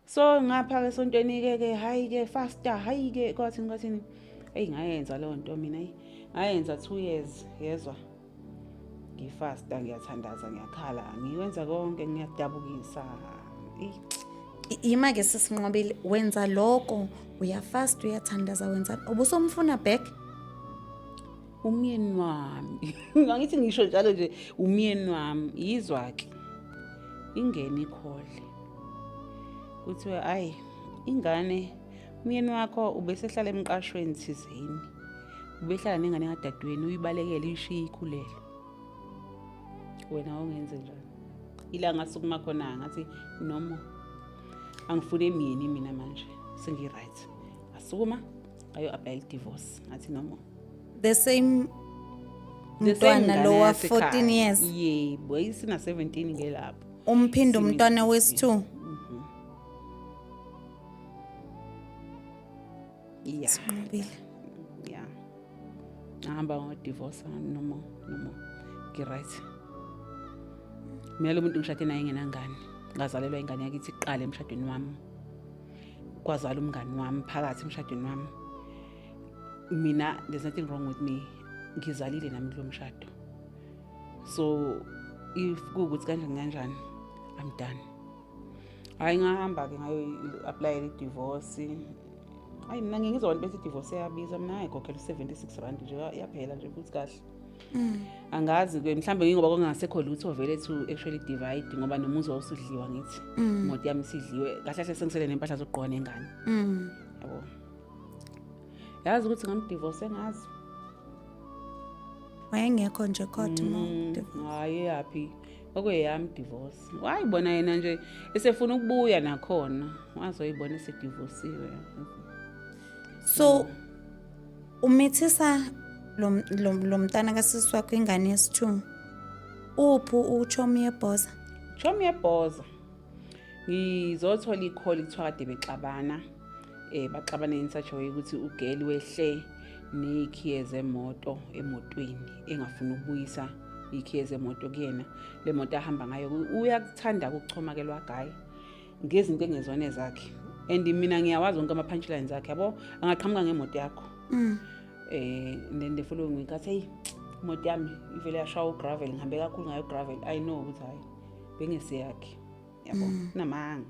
So ngapha-ke esontweni-ke ke hhayi-ke faster, hhayi-ke kwathini kwathini. Eyi, ngayenza leyo nto mina, eyi ngayenza 2 years, yezwa, ngifasta, ngiyathandaza, ngiyakhala, ngikwenza konke, ngiyadabukisa. Eyi. Yima-ke, Sisinqobile, wenza loko, uyafast, uyathandaza, wenza, ubusomfuna back? Umyeni wami, angithi ngisho njalo nje, umyeni wami, yizwa-ke, ingene i-call, kuthiwe ayi, ingane, umyeni wakho ubesehlala emqashweni thizeni, ubehlala nengane kadadewenu, uyibalekele, uyishiye ikhulelwe. Wena wongenze njani? Ila ngasukuma khona, ngathi noma angifune myeni mina manje, sengi-right. Ngasukuma ngayo-apply i-divorce, ngathi noma The same The same mntwana ngane lo wa yasekhaya. 14 years? Yebo, isina 17 ngelapho. Umphinde umntwana wesi-2? Yeah. Sinqobile. Yeah, ngahamba ngo-divorce, no more, no more, ngi-right mina. Lo muntu ngishade naye ngenangane, ngazalelwa ingane yakithi kuqala emshadweni wami, kwazala umngani wami phakathi emshadweni wami. Mina, there's nothing wrong with me, ngizalile nami kulo mshado. So if kuwukuthi kanjani kanjani, I'm done. Hhayi, ngahamba-ke ngayo-applyela i-divorce. Hayi, mina ngingizwa abantu bethi i-divorce iyabiza. Mina ngayikhokhela u-R76 nje, yaphela nje futhi kahle. Angazi-ke, mhlawumbe ngingoba kwangasekho lutho vele to actually divide, ngoba nomuzi wawusudliwa, ngithi imoto yami isidliwe kahle kahle, sengisele nempahla zokugqoka nengane. Yabo, yazi ukuthi ngamdivorce engazi. Wayengekho nje court mo? Hayi, yaphi, okuyeyami divorce. Wayibona yena nje esefuna ukubuya nakhona, wazoyibona esedivosiwe. So umithisa lo mntana kasisi wakho, ingane yesi-2, uphi uchomi yebhoza? Chomi yebhoza, ngizothola i-call, kuthiwa kade bexabana, baxabana in such a way ukuthi ugeli wehle ney'khiye zemoto emotweni, engafuni ukubuyisa iy'khiye zemoto kuyena, le moto ahamba ngayo. Uyakuthanda ukuchoma ke lwagayi ngezinto engezona ezakhe, and mina ngiyawazi wonke ama-punchlines akhe, yabo, angaqhamuka ngemoto yakho. And then the following week athi, "Hey, imoto yami ivele yashawa ugravel, ngihambe kakhulu ngayo gravel." I know ukuthi hayi, bengeseyakhe, yabo, namanga.